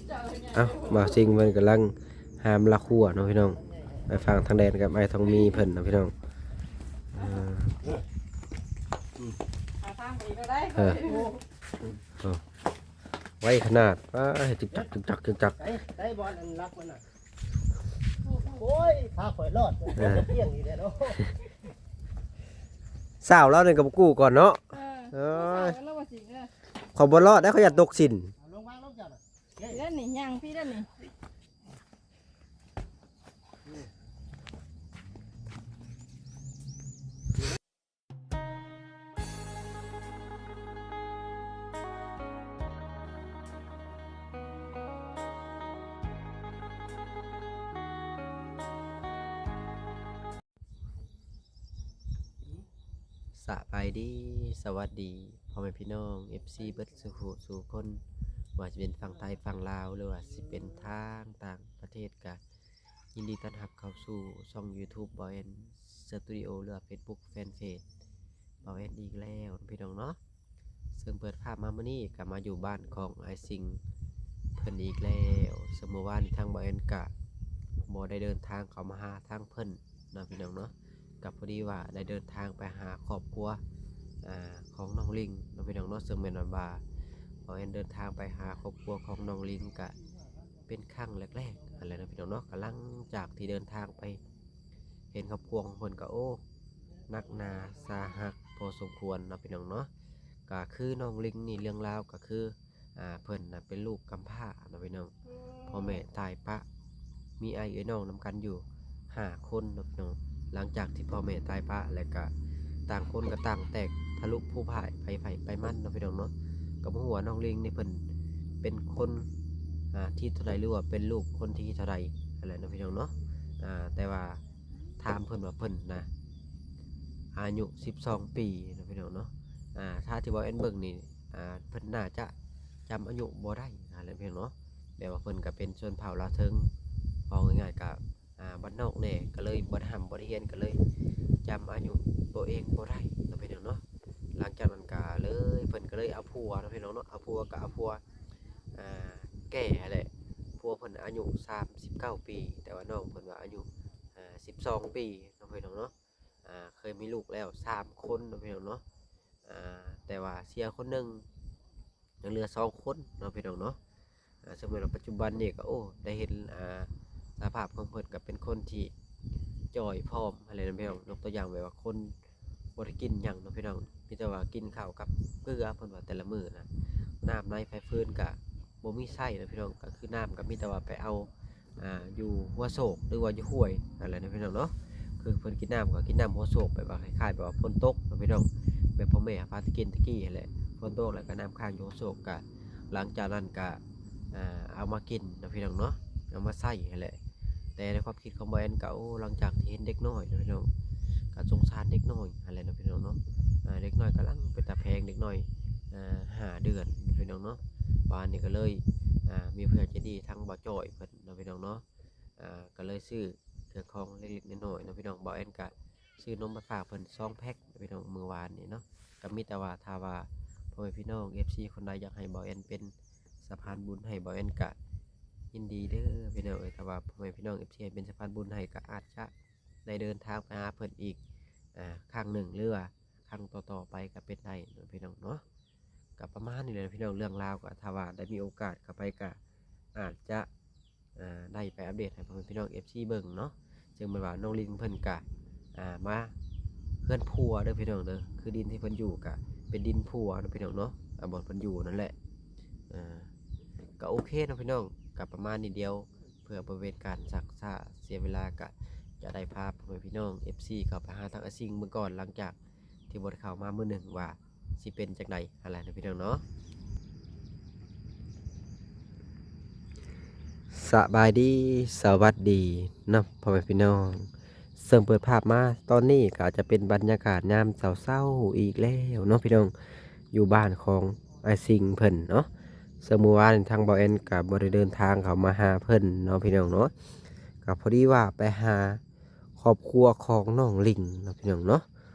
ເອົ້າ ບ່າວຊິງເພິ່ນກຳລັງຫາມລາຄົວເນາະພີ່ນ້ອງ ໄປຟັງທາງແດນກັບອ້າຍທອງມີເພິ່ນເນາະພີ່ນ້ອງ. ເອີ ຫາທາງໄປອີກແລ້ວໄດ໋. ເອີ ໂອ້ ໄວຂະໜາດ ປ້າ ເຮັດຈຶ່ກຈັກ ຈຶ່ກຈັກ ໃສ ໃສບ່ອນອັນລັກມັນນະ? ໂອ້ຍ ພາຂ້ອຍລອດ ເອີ ພຽງນີ້ແຫຼະເນາະ. ສາວລາວນີ້ກໍບໍ່ກູ້ກ່ອນເນາະ. ເອີ ເອີຍ ສາວລາວວ່າຊິເດີ ຂ້ອຍບໍ່ລອດໄດ໋ ຂ້ອຍຢ້ານຕົກສິນ. ເອົາລົງວາງລົງເຈົ້ານະ ເດ້ນີ້ ຍ່າງພີ້ເດ້ນີ້. ສະບາຍດີ ສະຫວັດດີ ພໍ່ແມ່ພີ່ນ້ອງ ເອັຟຊີ ເບິດສູ່ຜູ້ສູ່ຄົນ ບໍ່ວ່າຈະເປັນຝັ່ງໄທ ຝັ່ງລາວ ຫຼືວ່າຊິເປັນທາງຕ່າງປະເທດ ກະຍິນດີຕ້ອນຮັບເຂົ້າສູ່ຊ່ອງຢູທູບ ບ່າວແອນ ສະຕູດິໂອ ຫຼືວ່າເຟສບຸກ ແຟນເພຈ ບ່າວແອນອີກແລ້ວພີ່ນ້ອງເນາະ. ເຊິ່ງເປີດພາບມາມື້ນີ້ກໍມາຢູ່ບ້ານຂອງອ້າຍຊິງເພິ່ນອີກແລ້ວ. ເຊິ່ງມື້ວານນີ້ທາງບ່າວແອນກະບໍ່ໄດ້ເດີນທາງເຂົ້າມາຫາທາງເພິ່ນເນາະພີ່ນ້ອງເນາະ, ກໍພໍດີວ່າໄດ້ເດີນທາງໄປຫາຄອບຄົວ ອາ ຂອງນ້ອງລິງເນາະພີ່ນ້ອງເນາະ. ເຊິ່ງແມ່ນວ່າບ່າວແອນເດີນທາງໄປຫາຄອບຄົວຂອງນ້ອງລິງກະເປັນຄັ້ງແລກໆຫັ້ນແຫຼະເນາະພີ່ນ້ອງເນາະ. ກໍຫຼັງຈາກທີ່ເດີນທາງໄປ ເຫັນຄອບຄົວຂອງເພິ່ນກໍ ໂອ້ ໜັກໜາສາຫັດພໍສົມຄວນເນາະພີ່ນ້ອງເນາະ. ກໍຄືນ້ອງລິງນີ້ ເລື່ອງລາວກໍຄື ອາ ເພິ່ນນະເປັນລູກກຳພ້າເນາະພີ່ນ້ອງ, ພໍ່ແມ່ຕາຍປະ ມີອ້າຍເອື້ອຍນ້ອງນຳກັນຢູ່ຫ້າຄົນເນາະພີ່ນ້ອງ. ຫຼັງຈາກທີ່ພໍ່ແມ່ຕາຍປະແລ້ວກໍຕ່າງຄົນກໍຕ່າງແຕກທະລຸພູຜາຍ ໄປໃຜໄປມັນເນາະພີ່ນ້ອງເນາະ. ກໍບໍ່ຮູ້ວ່ານ້ອງລິງນີ້ເພິ່ນເປັນຄົນ ອາ ທີເທົ່າໃດ ຫຼືວ່າເປັນລູກຄົນທີເທົ່າໃດຫັ້ນແຫຼະເນາະພີ່ນ້ອງເນາະ. ອາ ແຕ່ວ່າ ຖາມເພິ່ນວ່າເພິ່ນນະອາຍຸສິບສອງປີເນາະພີ່ນ້ອງເນາະ. ອາ ຖ້າທີ່ເວົ້າແອນເບິ່ງນີ້ ອາ ເພິ່ນໜ້າຈະຈຳອາຍຸບໍ່ໄດ້ຫັ້ນແຫຼະພີ່ນ້ອງເນາະ. ແບບວ່າເພິ່ນກໍເປັນຊົນເຜົ່າລາວເທິງ ເວົ້າງ່າຍໆກໍ ອາ ບ້ານນອກແດ່ ກໍເລີຍບໍ່ໄດ້ຮ່ຳບໍ່ໄດ້ຮຽນ ກໍເລີຍຈຳອາຍຸຕົວເອງບໍ່ໄດ້ເນາະພີ່ນ້ອງເນາະ. ຫຼັງຈາກນັ້ນກໍເລີຍ ເພິ່ນກໍເລີຍເອົາຜົວເນາະພີ່ນ້ອງເນາະ, ເອົາຜົວກໍເອົາຜົວ ອາ ແກ່ຫັ້ນແຫຼະ. ຜົວເພິ່ນອາຍຸສາມສິບເກົ້າປີ ແຕ່ວ່ານ້ອງເພິ່ນວ່າອາຍຸ ອາ ສິບສອງປີເນາະພີ່ນ້ອງເນາະ. ອາ ເຄີຍມີລູກແລ້ວສາມຄົນເນາະພີ່ນ້ອງເນາະ. ອາ ແຕ່ວ່າເສຍຄົນໜຶ່ງ ຍັງເຫຼືອສອງຄົນເນາະພີ່ນ້ອງເນາະ. ອາ ເຊິ່ງແມ່ນວ່າປັດຈຸບັນນີ້ກໍ ໂອ້ ໄດ້ເຫັນ ອາ ສະພາບຂອງເພິ່ນກໍເປັນຄົນທີ່ຈ່ອຍຜອມຫັ້ນແຫຼະເນາະພີ່ນ້ອງ. ຍົກຕົວຢ່າງແບບວ່າຄົນບໍ່ໄດ້ກິນຫຍັງເນາະພີ່ນ້ອງ, ມີແຕ່ວ່າກິນເຂົ້າກັບເກືອ ເພິ່ນວ່າແຕ່ລະມື້ນະ, ນ້ຳໃນໄຟຟືນກໍ ບໍ່ມີໃຊ້ນະພີ່ນ້ອງ. ກໍຄືນ້ຳກໍມີແຕ່ວ່າໄປເອົາ ອ່າ ຢູ່ຫົວໂຊກ ຫຼືວ່າຢູ່ຫ້ວຍນັ້ນແຫຼະນະພີ່ນ້ອງເນາະ. ຄືເພິ່ນກິນນ້ຳກໍກິນນ້ຳຫົວໂຊກ ແບບວ່າຄ້າຍໆແບບວ່າຝົນຕົກນະພີ່ນ້ອງ, ແບບພໍ່ແມ່ພາໄປກິນແຕ່ກີ້ຫັ້ນແຫຼະ, ຝົນຕົກແລ້ວກໍນ້ຳຄ້າງຢູ່ຫົວໂຊກ. ກໍຫຼັງຈາກນັ້ນກໍ ອ່າ ເອົາມາກິນນະພີ່ນ້ອງເນາະ, ເອົາມາໃຊ້ຫັ້ນແຫຼະ. ແຕ່ໃນຄວາມຄິດຂອງບ່າວແອນກໍ ໂອ້ ຫຼັງຈາກທີ່ເຫັນເດັກນ້ອຍນະພີ່ນ້ອງ ກໍສົງສານເດັກນ້ອຍຫັ້ນແຫຼະນະພີ່ນ້ອງເນາະ. ອ່າ ເດັກນ້ອຍກຳລັງເປັນຕາແພງ ເດັກນ້ອຍ ອ່າ ຫ້າເດືອນນະພີ່ນ້ອງເນາະ. ວານນີ້ກໍເລີຍ ອ່າ ມີຜູ້ໃຫຍ່ໃຈດີທາງບ່າວຈ້ອຍເພິ່ນເນາະພີ່ນ້ອງເນາະ, ອ່າ ກໍເລີຍຊື້ເຄື່ອງຂອງເລັກໆນ້ອຍໆເນາະພີ່ນ້ອງ. ບ່າວແອນກໍຊື້ນົມໄປຝາກເພິ່ນສອງແພັກເນາະພີ່ນ້ອງ ມື້ວານນີ້ເນາະ. ກໍມີແຕ່ວ່າຖ້າວ່າພໍ່ແມ່ພີ່ນ້ອງເອັຟຊີຄົນໃດຢາກໃຫ້ບ່າວແອນເປັນ ສະພານບຸນໃຫ້ ບ່າວແອນກະຍິນດີເດີພີ່ນ້ອງເອີຍ. ຖ້າວ່າພໍ່ແມ່ພີ່ນ້ອງເອັຟຊີໃຫ້ເປັນສະພານບຸນໃຫ້ ກະອາດຈະໄດ້ເດີນທາງໄປຫາເພິ່ນອີກ ອ່າ ຄັ້ງໜຶ່ງ ຫຼືວ່າຄັ້ງຕໍ່ໆໄປກະເປັນໄດ້ເນາະພີ່ນ້ອງເນາະ. ກະປະມານນີ້ແຫຼະພີ່ນ້ອງ ເລື່ອງລາວ. ກະຖ້າວ່າໄດ້ມີໂອກາດເຂົ້າໄປ ກະອາດຈະ ອ່າ ໄດ້ໄປອັບເດດໃຫ້ພໍ່ແມ່ພີ່ນ້ອງເອັຟຊີເບິ່ງເນາະ. ເຊິ່ງແມ່ນວ່ານ້ອງລິງເພິ່ນກະ ອ່າ ມາເຮືອນຜົວເດີພີ່ນ້ອງເດີ, ຄືດິນທີ່ເພິ່ນຢູ່ກະເປັນດິນຜົວເນາະພີ່ນ້ອງເນາະ, ອ່າ ບ່ອນເພິ່ນຢູ່ນັ້ນແຫຼະ. ອ່າ ກະໂອເຄເນາະພີ່ນ້ອງ, ກະປະມານນີ້ດຽວ ເພື່ອບໍ່ເປັນການຊັກຊ້າເສຍເວລາ ກະຈະໄດ້ພາພໍ່ແມ່ພີ່ນ້ອງເອັຟຊີເຂົ້າໄປຫາທາງອ້າຍຊິງເບິ່ງກ່ອນ ຫຼັງຈາກທີ່ບໍ່ໄດ້ເຂົ້າມາມື້ໜຶ່ງວ່າ ຊິເປັນຈັ່ງໃດຫັ້ນແຫຼະເນາະພີ່ນ້ອງເນາະ. ສະບາຍດີ ສະຫວັດດີເນາະພໍ່ແມ່ພີ່ນ້ອງ. ເຊິ່ງເປີດພາບມາຕອນນີ້ກໍອາດຈະເປັນບັນຍາກາດຍາມເຊົ້າໆອີກແລ້ວເນາະພີ່ນ້ອງ, ຢູ່ບ້ານຂອງອ້າຍຊິງເພິ່ນເນາະ. ເຊິ່ງມື້ວານນີ້ທາງບ່າວແອນກໍບໍ່ໄດ້ເດີນທາງເຂົ້າມາຫາເພິ່ນເນາະພີ່ນ້ອງເນາະ, ກໍພໍດີວ່າໄປຫາ ຄອບຄົວຂອງນ້ອງລິງເນາະພີ່ນ້ອງເນາະ.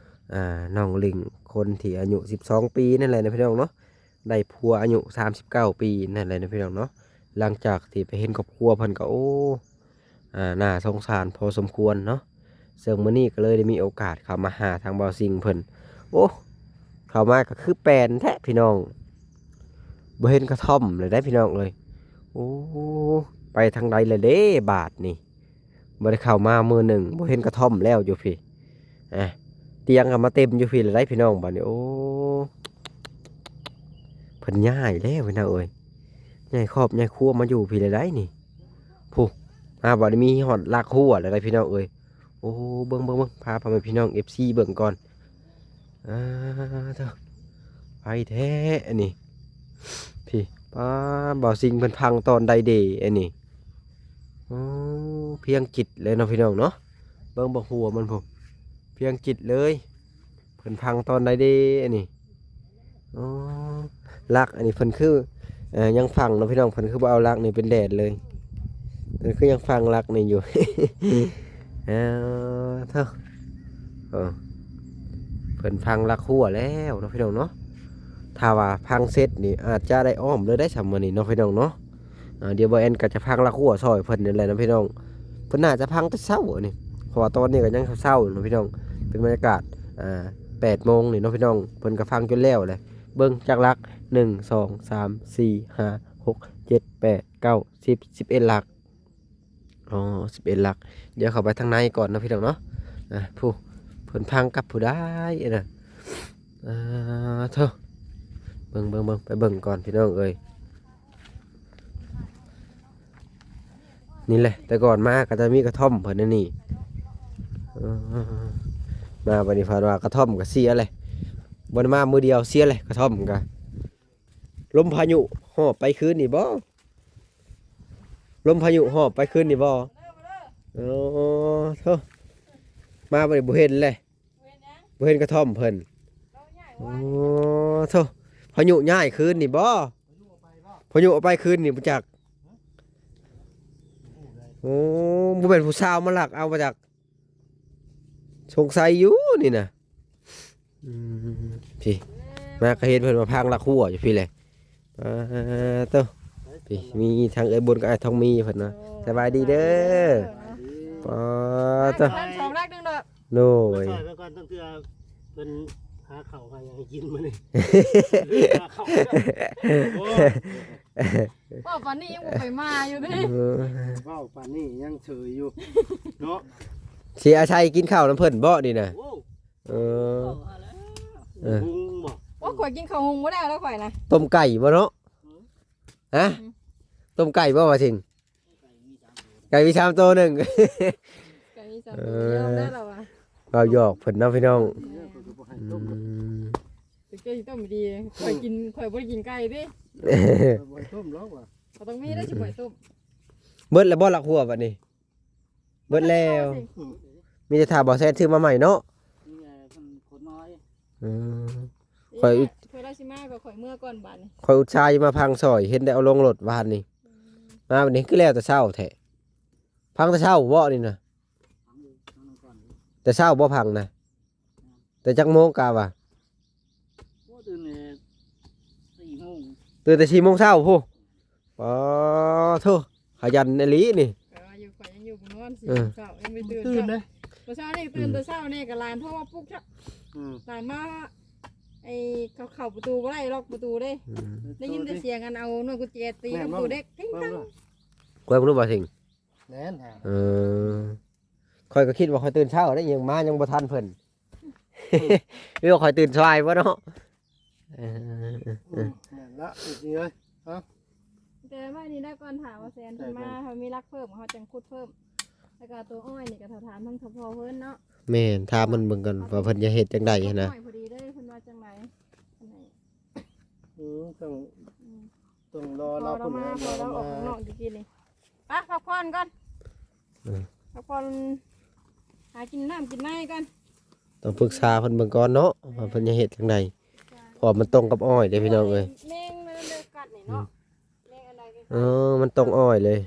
ອ່າ ນ້ອງລິງຄົນທີ່ອາຍຸສິບສອງປີນັ້ນແຫຼະເນາະພີ່ນ້ອງເນາະ, ໄດ້ຜົວອາຍຸສາມສິບເກົ້າປີນັ້ນແຫຼະເນາະພີ່ນ້ອງເນາະ. ຫຼັງຈາກທີ່ໄປເຫັນຄອບຄົວເພິ່ນກໍ ໂອ້ ອ່າ ໜ້າສົງສານພໍສົມຄວນເນາະ. ເຊິ່ງມື້ນີ້ກໍເລີຍໄດ້ມີໂອກາດເຂົ້າມາຫາທາງບ່າວຊິງເພິ່ນ. ໂອ້ ເຂົ້າມາກໍຄືແປນແທ້ພີ່ນ້ອງ, ບໍ່ເຫັນກະທ່ອມເລີຍເດ້ພີ່ນ້ອງເອີຍ. ໂອ້ ໄປທາງໃດລະເດ້ບາດນີ້? ບໍ່ໄດ້ເຂົ້າມາມື້ໜຶ່ງ ບໍ່ເຫັນກະທ່ອມແລ້ວຢູ່ພີ້. ອາ ຕຽງກໍມາເຕັມຢູ່ພີ້ລະໄດ໋ພີ່ນ້ອງບາດນີ້. ໂອ້ ເພິ່ນຍ້າຍແລ້ວພີ່ນ້ອງເອີຍ, ຍ້າຍຄອບຍ້າຍຄົວມາຢູ່ພີ້ລະໄດ໋ນີ້. ພຸ້ນ ມາບາດນີ້ມີຮອດຫຼັກຮົ້ວລະໄດ໋ພີ່ນ້ອງເອີຍ. ໂອ້ ເບິ່ງໆໆ ພາພໍ່ແມ່ພີ່ນ້ອງ ເອັຟຊີ ເບິ່ງກ່ອນ. ອາ ເອີ ໄປແທ້ອັນນີ້ ພີ້. ປ້າ ບ່າວຊິງເພິ່ນພັງຕອນໃດເດອັນນີ້? ໂອ້ ພຽງກິດເລີຍເນາະພີ່ນ້ອງເນາະ. ເບິ່ງ ເບິ່ງຫົວມັນພຸ້ນ ພຽງກິດເລີຍ. ເພິ່ນພັງຕອນໃດເດອັນນີ້? ອໍ ຫຼັກອັນນີ້ເພິ່ນຄື ເອີ ຍັງຝັງເນາະພີ່ນ້ອງ, ເພິ່ນຄືບໍ່ເອົາຫຼັກນີ້ເປັນແດນເລີຍ, ເພິ່ນຄືຍັງຝັງຫຼັກນີ້ຢູ່. ເອີ ເອີ ເພິ່ນພັງຫຼັກຮົ້ວແລ້ວເນາະພີ່ນ້ອງເນາະ. ຖ້າວ່າພັງເສັດນີ້ອາດຈະໄດ້ອ້ອມເລີຍໄດ໋ຊ່ຳມື້ນີ້ເນາະພີ່ນ້ອງເນາະ. ອາ ດຽວບ່າວແອນກໍຈະພັງຫຼັກຮົ້ວຊ່ອຍເພິ່ນນີ້ແຫຼະເນາະພີ່ນ້ອງ. ເພິ່ນໜ້າຈະພັງແຕ່ເຊົ້ານີ້ ເພາະວ່າຕອນນີ້ກໍຍັງເຊົ້າໆຢູ່ເນາະພີ່ນ້ອງ. ເປັນບັນຍາກາດ ອາ ແປດໂມງນີ້ເນາະພີ່ນ້ອງ, ເພິ່ນກໍພັງຈົນແລ້ວແຫຼະ. ເບິ່ງຈັກຫຼັກ ໜຶ່ງ ສອງ ສາມ ສີ່ ຫ້າ ຫົກ ເຈັດ ແປດ ເກົ້າ ສິບ ສິບເອັດຫຼັກ. ອໍ ສິບເອັດຫຼັກ. ດຽວເຂົ້າໄປທາງໃນກ່ອນເນາະພີ່ນ້ອງເນາະ. ອາ ຜູ້ ເພິ່ນພັງກັບຜູ້ໃດນະ? ອາ ໂທ້ ເບິ່ງໆໆ ໄປເບິ່ງກ່ອນພີ່ນ້ອງເອີຍ. ນີ້ແຫຼະ ແຕ່ກ່ອນມາກໍຈະມີກະທ່ອມເພິ່ນອັນນີ້. ເອີ ມາບັດນີ້ເພິ່ນວ່າກະທ່ອມກໍເສຍແຫຼະ, ບໍ່ໄດ້ມາມື້ດຽວເສຍແຫຼະກະທ່ອມກໍ. ລົມພາຍຸຫອບໄປຄືນນີ້ບໍ່? ລົມພາຍຸຫອບໄປຄືນນີ້ບໍ່? ໂອ້ ໂທ້ ມາບັດນີ້ບໍ່ເຫັນແຫຼະ, ບໍ່ເຫັນກະທ່ອມເພິ່ນ. ໂອ້ ໂທ້ ພາຍຸຍ້າຍຄືນນີ້ບໍ່? ພາຍຸເອົາໄປຄືນນີ້ບໍ່ຈັກ. ໂອ້ ບໍ່ແມ່ນຜູ້ຊາວມາລັກເອົາບໍ່ຈັກ. ສົງໄສຢູ່ນີ້ນະ. ອືມ ພີ້ ມາກໍເຫັນເພິ່ນມາພັງຫຼັກຮົ້ວຢູ່ພີ້ແຫຼະ. ອາ ໂທ້ ພີ້ ມີທັງເອື້ອຍບຸນກັບອ້າຍທອງມີເພິ່ນເນາະ. ສະບາຍດີເດີ. ປາໂທ້ ສອງຫຼັກໜຶ່ງດອກ. ໂດຍ ມາຊ່ອຍເພິ່ນກ່ອນ, ຕັ້ງເທື່ອເພິ່ນຫາເຂົ້າຫາຫຍັງໃຫ້ກິນມື້ນີ້. ຫາເຂົ້າ ໂອ້ຍ ເວົ້າປານນີ້ຍັງບໍ່ໄປມາຢູ່ເດ້. ເອີ ເວົ້າປານນີ້ຍັງເສີຍຢູ່ເນາະ. ຊິອາໄສກິນເຂົ້ານຳເພິ່ນບໍ່ນີ້ນະ? ໂອ້ ເອີ ເຂົ້າຫາແລ້ວ ເອີ ຫຸງບໍ່? ໂອ້ ຂ້ອຍກິນເຂົ້າຫຸງບໍ່ໄດ້ແລ້ວຂ້ອຍນະ. ຕົ້ມໄກ່ບໍ່ເນາະ? ຮະ? ອືມ ຕົ້ມໄກ່ບໍ່ວ່າຊິງ? ໄກ່ມີສາມໂຕ ໄກ່ມີສາມໂຕໜຶ່ງ ໄກ່ມີສາມໂຕ ເອີ ຍອມໄດ້ລະວ່າ ເວົ້າຫຍອກເພິ່ນເນາະພີ່ນ້ອງ. ອືມ ແຕ່ແກງຕົ້ມດີ ຂ້ອຍກິນ ຂ້ອຍບໍ່ໄດ້ກິນໄກ່ເດ້. ບໍ່ໃຫ້ຕົ້ມຫຼອກວ່າ ກໍຕ້ອງມີໄດ້ຊິບໍ່ໃຫ້ຕົ້ມ. ເບິດແລ້ວບໍ່ຫຼັກຮົ້ວບັດນີ້? ເບິດແລ້ວ. ອືມ ມີແຕ່ຖ້າບໍ່ແຊນຊື້ມາໃໝ່ເນາະ. ນີ້ແຫຼະ ເພິ່ນຂົນນ້ອຍ. ເອີ ຂ້ອຍ ເວລາຊິມາກໍຂ້ອຍເມືອກ່ອນບາດນີ້. ຂ້ອຍອຸດສ່າຊິມາພັງຊ່ອຍ ເຫັນໄດ້ເອົາລົງລົດວານນີ້. ອືມ ມາບັດນີ້ຄືແລ້ວແຕ່ເຊົ້າແທ້. ພັງແຕ່ເຊົ້າບໍ່ນີ້ນະ? ພັງຢູ່ ພັງກ່ອນຢູ່. ແຕ່ເຊົ້າບໍ່ພັງນະ? ແຕ່ຈັກໂມງກະວ່າ? ໂອ້ ຕື່ນແຕ່ສີ່ໂມງ ຕື່ນແຕ່ສີ່ໂມງເຊົ້າພຸ້ນ. ປາໂທ້ ຂະຫຍັນອີ່ຫຼີນີ້. ເອີ ຢູ່ ຂ້ອຍຍັງຢູ່ບໍ່ນອນ ເອີ ສີ່ໂມງເຊົ້າ ຍັງບໍ່ຕື່ນ ບໍ່ຕື່ນເດ້. ເຊົ້ານີ້ຕື່ນ ອືມ ແຕ່ເຊົ້ານີ້ກໍຫຼານໂທມາປຸກຊະ. ອືມ ຫຼານມາ ໄອ້ ເຂົ້າ ເຂົ້າປະຕູບໍ່ໄດ້ ລັອກປະຕູເດ້. ອືມ ໄດ້ຍິນແຕ່ສຽງອັນເອົາໜ່ວຍກຸນແຈຕີປະຕູເດັກ ແມ່ນບໍ່? ຕິງຕັງ. ຂ້ອຍບໍ່ຮູ້ວ່າຕິງ ແມ່ນຫາ ເອີ ຂ້ອຍກໍຄິດວ່າຂ້ອຍຕື່ນເຊົ້າໄດ໋ ຍັງມາຍັງບໍ່ທັນເພິ່ນ. ອືມ ຫຼືວ່າຂ້ອຍຕື່ນສາຍບໍ່ເນາະ? ເອີ ອືມ ແມ່ນລະ ເອີ ເອີ ເອົາ ແຕ່ໄວ້ນີ້ໄດ້ກ່ອນ ຖ້າວ່າແຊນເພິ່ນມາ ເຮົາມີຫຼັກເພີ່ມ ເຮົາຈັ່ງຂຸດເພີ່ມ. ແລ້ວກໍຕົວອ້ອຍນີ້ກໍຖ້າຖາມທາງເຖົ້າພໍ່ເພິ່ນເນາະ. ແມ່ນ ຖາມເພິ່ນເບິ່ງກ່ອນວ່າເພິ່ນຈະເຮັດຈັ່ງໃດຫັ້ນນະ. ພໍດີເດ້ ເພິ່ນວ່າຈັ່ງໃດ? ອືມ ຕ້ອງ ອືມ ຕ້ອງລໍລາວ ພໍລາວມາ ເພິ່ນ ພໍລາວອອກຂ້າງນອກຢູ່ກີ້ນີ້. ໄປພັກຜ່ອນກ່ອນ. ເອີ ພັກຜ່ອນ ຫາກິນນ້ຳກິນໃນກ່ອນ. ຕ້ອງປຶກສາເພິ່ນເບິ່ງກ່ອນເນາະ ວ່າເພິ່ນຈະເຮັດຈັ່ງໃດ ເພາະວ່າມັນຕົງກັບອ້ອຍເດ້ພີ່ນ້ອງເອີຍ. ແມງມັນເລີຍກັດນີ້ເນາະ. ອືມ ແມງອັນໃດກໍ ເອີ ມັນຕົງອ້ອຍເລີຍ.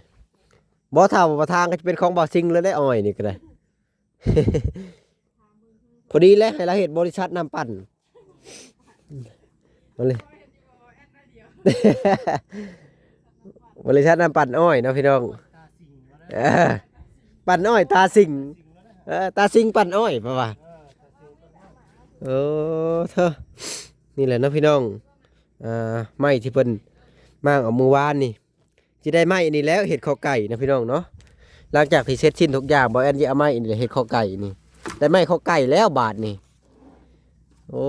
ບໍ່ ຖ້າວ່າປະທານກໍຈະເປັນຂອງບ່າວຊິງເລີຍໄດ໋ ອ້ອຍນີ້ກໍໄດ້. ພໍດີແຫຼະ ໃຫ້ລາວເຮັດບໍລິສັດນ້ຳປັ່ນ ມາເລີຍ. ບໍລິສັດນ້ຳປັ່ນອ້ອຍເນາະພີ່ນ້ອງ. ເອີ ປັ່ນອ້ອຍຕາສິງ. ເອີ ຕາສິງປັ່ນອ້ອຍ ເພິ່ນວ່າ. ໂອ້ ເທີ ນີ້ແຫຼະເນາະພີ່ນ້ອງ. ອ່າ ໄມ້ທີ່ເພິ່ນມ້າງເອົາມື້ວານນີ້ ຊິໄດ້ໄມ້ອັນນີ້ແລ້ວເຮັດເຂົ້າໄກ່ເນາະພີ່ນ້ອງເນາະ. ຫຼັງຈາກທີ່ເສັດສິ້ນທຸກຢ່າງ ບ່າວແອນຊິເອົາໄມ້ອັນນີ້ແຫຼະເຮັດເຂົ້າໄກ່ນີ້. ໄດ້ໄມ້ເຂົ້າໄກ່ແລ້ວບາດນີ້. ໂອ້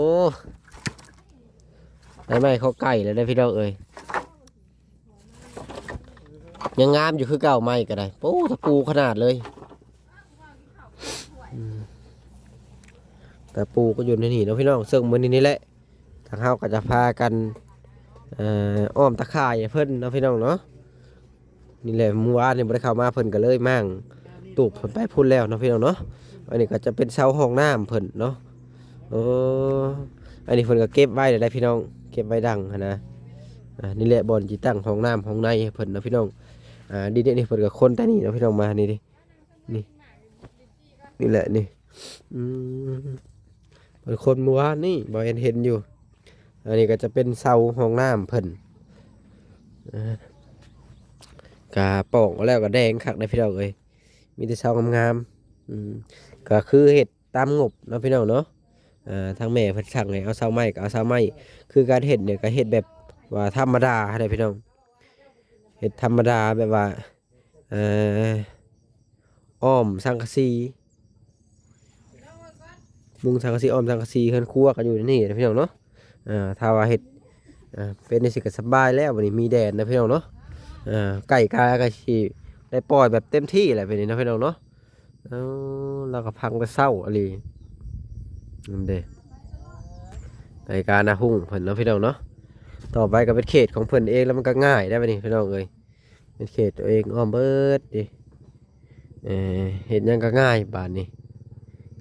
ໄດ້ໄມ້ເຂົ້າໄກ່ແລ້ວເດີພີ່ນ້ອງເອີຍ. ຍັງງາມຢູ່ຄືເກົ່າ ໄມ້ກໍໄດ້. ໂອ້ ຕະປູຂະໜາດເລີຍ. ອືມ ຕະປູກໍຢູ່ໃນນີ້ເນາະພີ່ນ້ອງ. ເຊິ່ງມື້ນີ້ນີ້ແຫຼະ ທາງເຮົາກໍຈະພາກັນ ເອີ ອ້ອມຕາຂ່າຍໃຫ້ເພິ່ນເນາະພີ່ນ້ອງເນາະ. ນີ້ແຫຼະ ມື້ວານນີ້ບໍ່ໄດ້ເຂົ້າມາ ເພິ່ນກໍເລີຍມ້າງຕູບເພິ່ນໄປພຸ້ນແລ້ວເນາະພີ່ນ້ອງເນາະ. ອັນນີ້ກໍຈະເປັນເສົາຫ້ອງນ້ຳເພິ່ນເນາະ. ໂອ້ ອັນນີ້ເພິ່ນກໍເກັບໄວ້ແລ້ວໄດ໋ພີ່ນ້ອງ ເກັບໄວ້ດັງຫັ້ນນະ. ອ່າ ນີ້ແຫຼະບ່ອນທີ່ຕັ້ງຫ້ອງນ້ຳຫ້ອງໃນໃຫ້ເພິ່ນເນາະພີ່ນ້ອງ. ອ່າ ດິນນີ້ເພິ່ນກໍຂົນແຕ່ນີ້ເນາະພີ່ນ້ອງ ມານີ້ເດ້ ນີ້ ນີ້ແຫຼະນີ້. ອືມ ເພິ່ນຂົນມື້ວານນີ້ ບໍ່ເຫັນ ເຫັນຢູ່. ອັນນີ້ກໍຈະເປັນເສົາຫ້ອງນ້ຳເພິ່ນ. ເອີ ກະປອກເອົາແລ້ວກໍແດງຄັກເດ້ພີ່ນ້ອງເອີຍ. ມີແຕ່ເສົາງາມໆ. ອືມ ກໍຄືເຮັດຕາມງົບເນາະພີ່ນ້ອງເນາະ. ເອີ ທາງແມ່ເພິ່ນສັ່ງໃຫ້ເອົາເສົາໄມ້ກໍເອົາເສົາໄມ້. ຄືການເຮັດນີ້ກໍເຮັດແບບວ່າທຳມະດາຫັ້ນແຫຼະພີ່ນ້ອງ. ເຮັດທຳມະດາແບບວ່າ ເອີ ອ້ອມສັງກະສີ ມຸງສັງກະສີ ອ້ອມສັງກະສີ ເຮືອນຄົວກໍຢູ່ໃນນີ້ນະພີ່ນ້ອງເນາະ. ເອີ ຖ້າວ່າເຮັດ ເອີ ເປັນຈັ່ງຊີ້ກໍສະບາຍແລ້ວ. ບັດນີ້ມີແດນນະພີ່ນ້ອງເນາະ. ເອີ ໄກ່ກາກໍຊິໄດ້ປ່ອຍແບບເຕັມທີ່ແຫຼະ ບັດນີ້ນະພີ່ນ້ອງເນາະ. ເອີ ລາວກໍພັງແຕ່ເຊົ້າອີ່ຫຼີ ນັ້ນເດ້ ໄກ່ການາຮຸ່ງເພິ່ນເນາະພີ່ນ້ອງເນາະ. ຕໍ່ໄປກໍເປັນເຂດຂອງເພິ່ນເອງແລ້ວ ມັນກໍງ່າຍໄດ໋ບັດນີ້ພີ່ນ້ອງເອີຍ. ເປັນເຂດຕົວເອງອ້ອມເບິດນີ້. ເອີ ເຮັດຫຍັງກໍງ່າຍບາດນີ້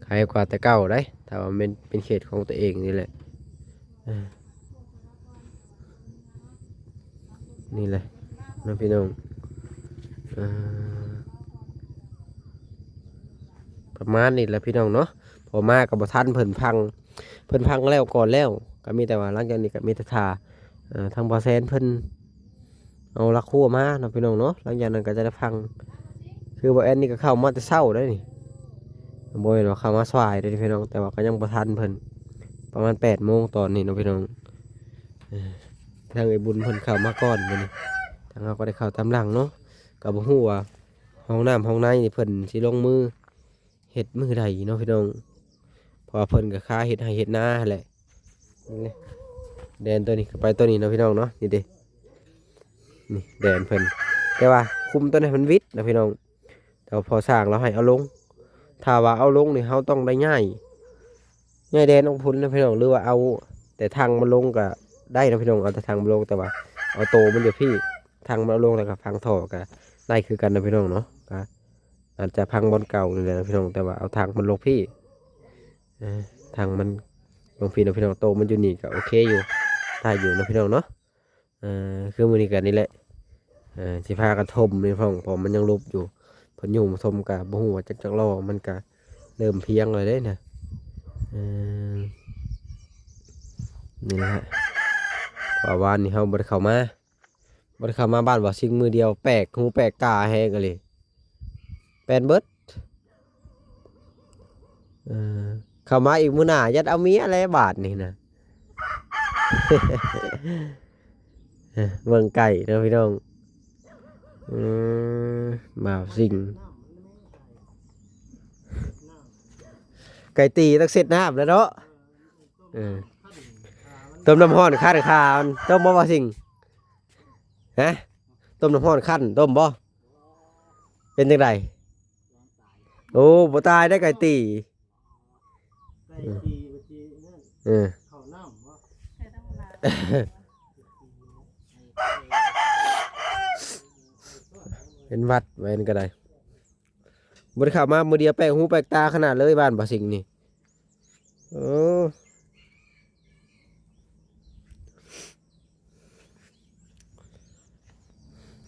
ໄຄກວ່າແຕ່ເກົ່າໄດ໋ ຖ້າວ່າແມ່ນເປັນເຂດຂອງຕົວເອງນີ້ແຫຼະ. ເອີ ນີ້ແຫຼະເນາະພີ່ນ້ອງ. ເອີ ປະມານນີ້ແຫຼະພີ່ນ້ອງເນາະ. ພໍມາກໍບໍ່ທັນເພິ່ນພັງ ເພິ່ນພັງແລ້ວກ່ອນແລ້ວ ກໍມີແຕ່ວ່າຫຼັງຈາກນີ້ກໍມີແຕ່ຖ້າ ເອີ ທາງບ່າວແຊນເພິ່ນ ເອົາລັກຮົ້ວມາເນາະພີ່ນ້ອງເນາະ. ຫຼັງຈາກນັ້ນກໍຈະໄດ້ພັງ. ຄືບ່າວແອນນີ້ກໍເຂົ້າມາແຕ່ເຊົ້າໄດ໋ນີ້ ບໍ່ແມ່ນວ່າເຂົ້າມາສາຍເດ້ພີ່ນ້ອງ ແຕ່ວ່າກໍຍັງບໍ່ທັນເພິ່ນ ປະມານແປດໂມງຕອນນີ້ເນາະພີ່ນ້ອງ. ເອີ ທາງໄອ້ບຸນເພິ່ນເຂົ້າມາກ່ອນມື້ນີ້ ທາງເຮົາກໍໄດ້ເຂົ້າຕາມຫຼັງເນາະ. ກໍບໍ່ຮູ້ວ່າຫ້ອງນ້ຳຫ້ອງໃນນີ້ເພິ່ນຊິລົງມືເຮັດມື້ໃດເນາະພີ່ນ້ອງ ເພາະວ່າເພິ່ນກໍຄາເຮັດໄຮ່ເຮັດນາຫັ້ນແຫຼະ. ນີ້ເດ້ ແດນຕົວນີ້ກໍໄປຕົວນີ້ເນາະພີ່ນ້ອງເນາະ. ນີ້ເດ້ ນີ້ແດນເພິ່ນ ແຕ່ວ່າຄຸມຕົວນີ້ໃຫ້ມັນວິດນະພີ່ນ້ອງ. ແຕ່ວ່າພໍສ້າງແລ້ວໃຫ້ເອົາລົງ ຖ້າວ່າເອົາລົງນີ້ເຮົາຕ້ອງໄດ້ຍ້າຍ ຍ້າຍແດນອອກພຸ້ນນະພີ່ນ້ອງ ຫຼືວ່າເອົາແຕ່ຖັງມັນລົງກໍໄດ້ນະພີ່ນ້ອງ. ເອົາແຕ່ຖັງມັນລົງ ແຕ່ວ່າເອົາໂຕມັນຢູ່ພີ້ ຖັງມັນເອົາລົງ ແລ້ວກໍຝັງທໍ່ກໍໄດ້ຄືກັນນະພີ່ນ້ອງເນາະ. ກໍອາດຈະຝັງບ່ອນເກົ່ານີ້ແຫຼະນະພີ່ນ້ອງ ແຕ່ວ່າເອົາຖັງມັນລົງພີ້. ເອີ ຖັງມັນລົງພີ້ເນາະພີ່ນ້ອງ ໂຕມັນຢູ່ນີ້ກໍໂອເຄຢູ່ ໄດ້ຢູ່ເນາະພີ່ນ້ອງເນາະ. ເອີ ຄືມື້ນີ້ກໍນີ້ແຫຼະ ເອີ ຊິພາກັນຖົມນີ້ພີ່ນ້ອງ ເພາະມັນຍັງລົກຢູ່ ເພິ່ນຍຸ່ງມາຖົມກໍບໍ່ຮູ້ວ່າຈັກ ຈັກລໍ້ ມັນກໍເລີ່ມພຽງແລ້ວເດ້ນະ. ເອີ ນີ້ແຫຼະ ເພາະວ່າວານນີ້ເຮົາບໍ່ໄດ້ເຂົ້າມາ ບໍ່ໄດ້ເຂົ້າມາບ້ານບ່າວຊິງມື້ດຽວ ແປກຫູແປກຕາແຮງອີ່ຫຼີ ແປນເບິດ. ເອີ ເຂົ້າມາອີກມື້ໜ້າ ຢ້ານເອົາເມຍແລ້ວບາດນີ້ນະ. ເບິ່ງໄກ່ເນາະພີ່ນ້ອງ. ອືມ ບ່າວຊິງ ໄກ່ຕີຕ້ອງເຊັດນ້ຳແລ້ວເນາະ. ເອີ ຕົ້ມນ້ຳຮ້ອນຄັ້ນຂາ ຕົ້ມບໍ່ ບ່າວຊິງ? ຮະ ຕົ້ມນ້ຳຮ້ອນຄັ້ນ ຕົ້ມບໍ່? ເປັນຈັ່ງໃດ? ໂອ້ ບໍ່ຕາຍໄດ໋ໄກ່ຕີ. ໄກ່ຕີບໍ່ຕີນັ້ນ ເອີ ເຂົ້ານ້ຳບໍ່? ເປັນຫວັດໄວ້ນັ້ນກໍໄດ້. ບໍ່ໄດ້ເຂົ້າມາມື້ດຽວ ແປກຫູແປກຕາຂະໜາດເລີຍ ບ້ານບ່າວຊິງນີ້. ໂອ້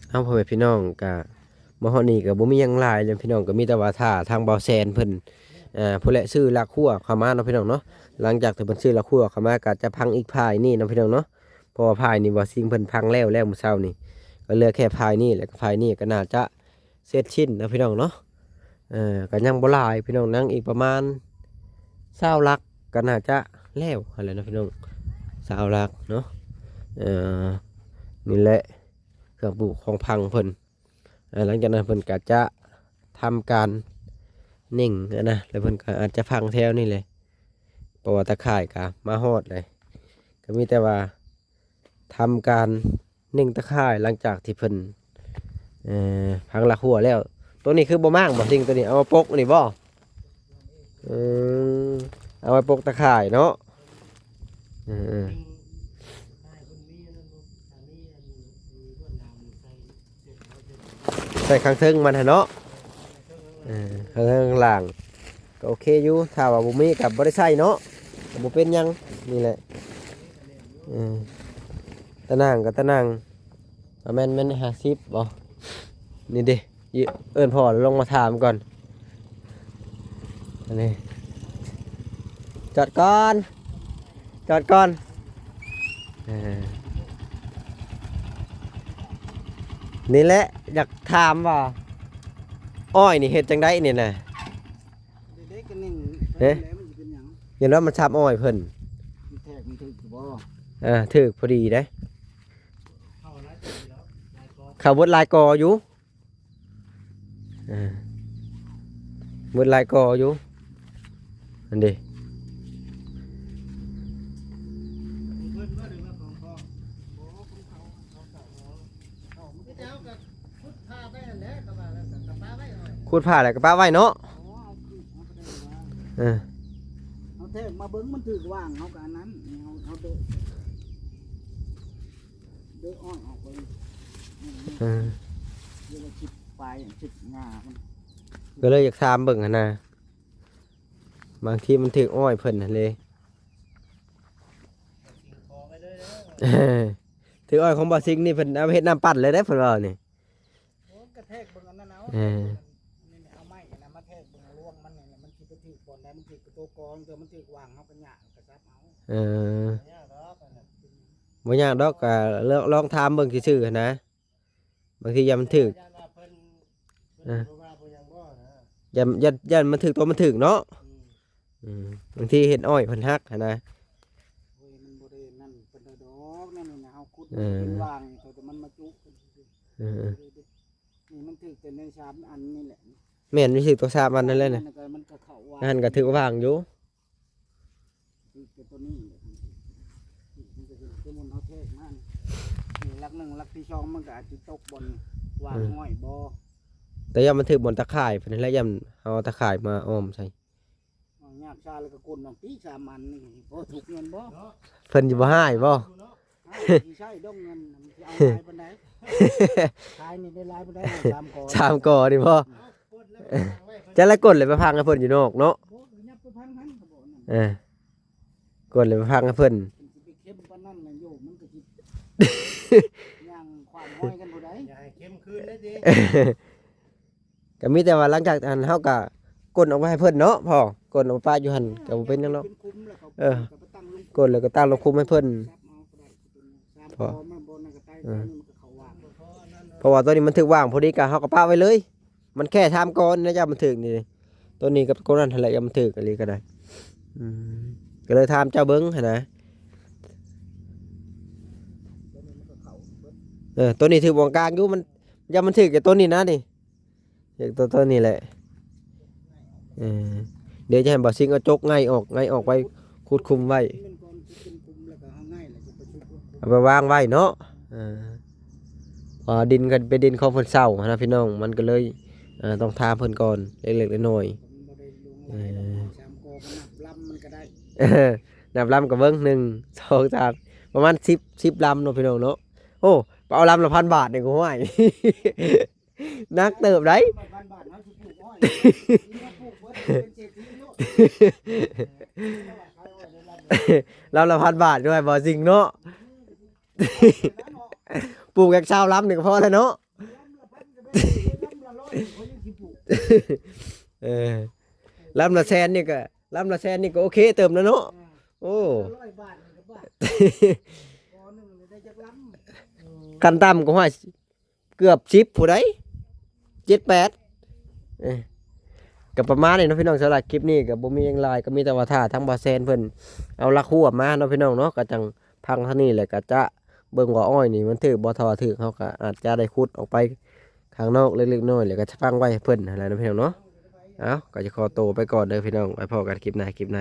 ເອົາ ພໍ່ແມ່ພີ່ນ້ອງ ກະມາຮອດນີ້ກະບໍ່ມີຫຍັງຫຼາຍແລ້ວພີ່ນ້ອງ ກະມີແຕ່ວ່າຖ້າທາງບ່າວແຊນເພິ່ນ ເອີ ຜູ້ແລະ ຊື້ລັກຮົ້ວເຂົ້າມາເນາະພີ່ນ້ອງເນາະ. ຫຼັງຈາກທີ່ເພິ່ນຊື້ລັກຮົ້ວເຂົ້າມາ ກະຈະພັງອີກພາຍນີ້ເນາະພີ່ນ້ອງເນາະ ເພາະວ່າພາຍນີ້ບ່າວຊິງເພິ່ນພັງແລ້ວ ແລ້ວມື້ເຊົ້ານີ້ ກໍເຫຼືອແຄ່ພາຍນີ້ ແລ້ວກໍພາຍນີ້ກໍໜ້າຈະເສັດສິ້ນເນາະພີ່ນ້ອງເນາະ. ເອີ ກໍຍັງບໍ່ຫຼາຍພີ່ນ້ອງ ຍັງອີກປະມານຊາວຫຼັກ ກໍໜ້າຈະແລ້ວຫັ້ນແຫຼະເນາະພີ່ນ້ອງ ຊາວຫຼັກເນາະ. ເອີ ນີ້ແຫຼະເຄື່ອງປູກຂອງພັງເພິ່ນ. ເອີ ຫຼັງຈາກນັ້ນເພິ່ນກໍຈະທຳການເໜັງຫັ້ນນະ ແລ້ວເພິ່ນກໍອາດຈະຝັງແຖວນີ້ແຫຼະ ເພາະວ່າຕາຂ່າຍກໍມາຮອດເລີຍ. ກໍມີແຕ່ວ່າ ທຳການເໜັງຕາຂ່າຍ ຫຼັງຈາກທີ່ເພິ່ນ ເອີ ພັງຫຼັກຮົ້ວແລ້ວ. ໂຕນີ້ຄືບໍ່ມ້າງບໍ່ ສິ່ງໂຕນີ້ ເອົາມາປົກນີ້ບໍ່? ອືມ ເອົາໄວ້ປົກຕາຂ່າຍເນາະ. ເອີໆ ໃສ່ຂ້າງເທິງມັນຫັ້ນເນາະ. ເອີ ຂ້າງເທິງຂ້າງລ່າງ ກໍໂອເຄຢູ່ ຖ້າວ່າບໍ່ມີກໍບໍ່ໄດ້ໃສ່ເນາະ ກໍບໍ່ເປັນຫຍັງ. ນີ້ແຫຼະ ເອີ ຕາໜ່າງກໍຕາໜ່າງ ປະມານ ແມ່ນຫ້າສິບບໍ່? ນີ້ເດ້ ເອີ້ນພໍ່ລົງມາຖາມກ່ອນ. ອັນນີ້ ຈອດກ່ອນ ຈອດກ່ອນ. ເອີ ນີ້ແຫຼະ ຢາກຖາມວ່າ ອ້ອຍນີ້ເຮັດຈັ່ງໃດນີ້ນະ? ເດັກໆ ກໍໜຶ່ງ ເອີ ແລ້ວມັນຊິເປັນຫຍັງ? ຢ່າງນັ້ນມັນຊາບອ້ອຍເພິ່ນ ມັນແທກມັນຖືກຢູ່ບໍ່? ເອີ ຖືກພໍດີເດ້. ເຂົ້າເບິດຫຼາຍກໍຢູ່ ເອີ ເບິດຫຼາຍກໍຢູ່ ອັນເດ. ຂຸດຜ່າແລ້ວກໍປະໄວ້ເນາະ. ເອີ ເຮົາແທກມາເບິ່ງມັນຖືກຫວ່າງ ເຮົາກໍອັນນັ້ນ ເຮົາ ເຮົາເດາະ ເດາະອ້ອຍອອກເບິ່ງ. ເອີ ເວລາຄິດປາຍ ຄິດງາມັນ ກໍເລີຍຢາກຖາມເບິ່ງຫັ້ນນະ ບາງທີມັນຖືກອ້ອຍເພິ່ນຫັ້ນເດ້. ເອີ ຖືກອ້ອຍຂອງບ່າວຊິງນີ້ ເພິ່ນເອົາເຮັດນ້ຳປັ່ນເລີຍເດ້ ເພິ່ນເວົ້ານີ້. ໂອ້ ກະແທກເບິ່ງອັນນັ້ນເອົາ ເອີ ນີ້ ເອົາໄມ້ຫັ້ນນະມາແທກເບິ່ງລວງມັນນີ້ແຫຼະ ມັນຊິໄປຖືກບ່ອນໃດ ມັນຖືກກະໂຕກອງ ເທື່ອມັນຖືກຫວ່າງ ເຮົາກະຫຍັກກະຈັບເອົາ. ເອີ ບໍ່ຍາກດອກ ກະລອງ ລອງຖາມເບິ່ງຊື່ໆຫັ້ນນະ ບາງທີຢ້ານມັນຖືກ ຢ້ານວ່າເພິ່ນ ເອີ ເພິ່ນບໍ່ວ່າບໍ່ຫຍັງບໍ່ນະ ຢ້ານ ຢ້ານ ຢ້ານມັນຖືກຕົວມັນຖືກເນາະ. ອືມ ອືມ ບາງທີເຫັນອ້ອຍເພິ່ນຫັກຫັ້ນນະ. ໂອ້ຍ ມັນບໍ່ໄດ້ນັ້ນປານໃດດອກ ແນວນີ້ນະ ເຮົາຂຸດ ເອີ ເປັນຫວ່າງ ແຕ່ມັນມາຈຸ ເອີ ນີ້ມັນຖືກແຕ່ໃນສາມອັນນີ້ແຫຼະ. ແມ່ນ ມັນຖືກຕົວສາມອັນນັ້ນແຫຼະນະ ມັນກະເຂົ້າຫວ່າງ ອັນນັ້ນກະຖືກຫວ່າງຢູ່ ຖືກແຕ່ຕົວນີ້ແຫຼະ. ມັນກະຄື ຄືມັນເຮົາແທກມານີ້ ຫຼັກໜຶ່ງ ຫຼັກທີສອງ ມັນກະອາດຊິຕົກບ່ອນຫວ່າງ ເອີ ຫ້ອຍບໍ່ ແຕ່ຢ້ານມັນຖືກບ່ອນຕາຂ່າຍພຸ້ນແຫຼະ ຢ້ານເຮົາເອົາຕາຂ່າຍມາອ້ອມໃສ່. ເອົາຍາກຊາແລ້ວກໍກົນອອກຕິ ສາມອັນນີ້ ພໍຖືກເງິນບໍ່? ເນາະ ເພິ່ນຊິບໍ່ຮ້າຍບໍ່? ເນາະ ອ້າວ ຊິໃຊ້ດອກເງິນ ມັນຊິເອົາຫຼາຍປານໃດ? ຂາຍນີ້ໄດ້ຫຼາຍປານໃດ? ສາມກໍ ສາມກໍນີ້ບໍ່? ຈະລະກົນແລ້ວໄປພັງໃຫ້ເພິ່ນຢູ່ນອກເນາະ. ບໍ່ ຍັບໄປພັງຫັ້ນກໍບໍ່ນັ້ນ ເອີ ກົນແລ້ວໄປພັງໃຫ້ເພິ່ນ. ເພິ່ນຊິໄປເຄັມປານນັ້ນນະໂຍມ ມັນກໍຊິຍ່າງຂວານຫ້ອຍກັນຜູ້ໃດ? ຢ່າໃຫ້ເຄັມຄືນເດ້ຕິ. ກໍມີແຕ່ວ່າຫຼັງຈາກຫັ້ນເຮົາກໍກົນອອກໄປໃຫ້ເພິ່ນເນາະພໍ່ ກົນອອກໄປປະຢູ່ຫັ້ນກໍບໍ່ເປັນຫຍັງດອກ. ເອີ ກົນແລ້ວກໍຕັ້ງລົງຄຸມໃຫ້ເພິ່ນ ເພາະ ເອີ ເພາະວ່າຕົວນີ້ມັນຖືກຫວ່າງພໍດີ ກໍເຮົາກໍປະໄວ້ເລີຍ ມັນແຄ່ສາມກໍນະ ຢ້ານມັນຖືກນີ້ ຕົວນີ້ກັບຕົວນັ້ນຫັ້ນແຫຼະ ຢ້ານມັນຖືກອີ່ຫຼີກໍໄດ້. ອືມ ກໍເລີຍຖາມເຈົ້າເບິ່ງຫັ້ນນະ. ເອີ ຕົວນີ້ຖືກບ່ອນກາງຢູ່ ມັນ ຢ້ານມັນຖືກແຕ່ຕົວນີ້ນະນີ້. ຢາກໂຕ ໂຕນີ້ແຫຼະ ເອີ ດຽວຈະໃຫ້ບ່າວຊິງເອົາຈົກໄງ່ອອກ ໄງ່ອອກໄວ້ ຂຸດຄຸມໄວ້ ເອົາໄປວາງໄວ້ເນາະ. ເອີ ເພາະວ່າດິນກໍເປັນດິນຂອງເພິ່ນເຊົ່າຫັ້ນນະພີ່ນ້ອງ ມັນກໍເລີຍ ເອີ ຕ້ອງຖາມເພິ່ນກ່ອນເລັກໆນ້ອຍໆ. ເອີ ນັບລຳກໍເບິ່ງ ໜຶ່ງ ສອງ ສາມ ປະມານສິບ ສິບລຳເນາະພີ່ນ້ອງເນາະ. ໂອ້ ໄປເອົາລຳລະພັນບາດນີ້ກໍຫ້ວຍ ໜັກເຕີບໃດ໋ ລຳລະພັນບາດດ້ວຍ ບໍ່ຈິງເນາະ. ປູກຈັກຊາວລຳນີ້ກໍພໍແລ້ວເນາະ. ເອີ ລຳລະແສນນີ້ກໍ ລຳລະແສນນີ້ກໍໂອເຄເຕີບແລ້ວເນາະ. ໂອ້ ຂັ້ນຕ່ຳກໍຫ້ວຍ ເກືອບສິບຜູ້ໃດ ເຈັດແປດ ເອີ ກໍປະມານນີ້ເນາະພີ່ນ້ອງ. ສຳລັບຄລິບນີ້ກໍບໍ່ມີຫຍັງຫຼາຍ ກໍມີແຕ່ວ່າຖ້າທາງບ່າວແຊນເພິ່ນເອົາຫຼັກຮົ້ວມາເນາະພີ່ນ້ອງເນາະ ກໍຈັ່ງພັງທາງນີ້ ແລ້ວກໍຈະເບິ່ງວ່າອ້ອຍນີ້ມັນຖືກບໍ່. ຖ້າວ່າຖືກ ເຮົາກໍອາດຈະໄດ້ຂຸດອອກໄປຂ້າງນອກເລັກໆນ້ອຍໆ ແລ້ວກໍຈະຝັງໄວ້ໃຫ້ເພິ່ນຫັ້ນແຫຼະເນາະພີ່ນ້ອງເນາະ. ເອົາ ກໍຈະຂໍໂຕໄປກ່ອນເດີພີ່ນ້ອງ ໄວ້ພໍ້ກັນຄລິບໜ້າ ຄລິບໃນ.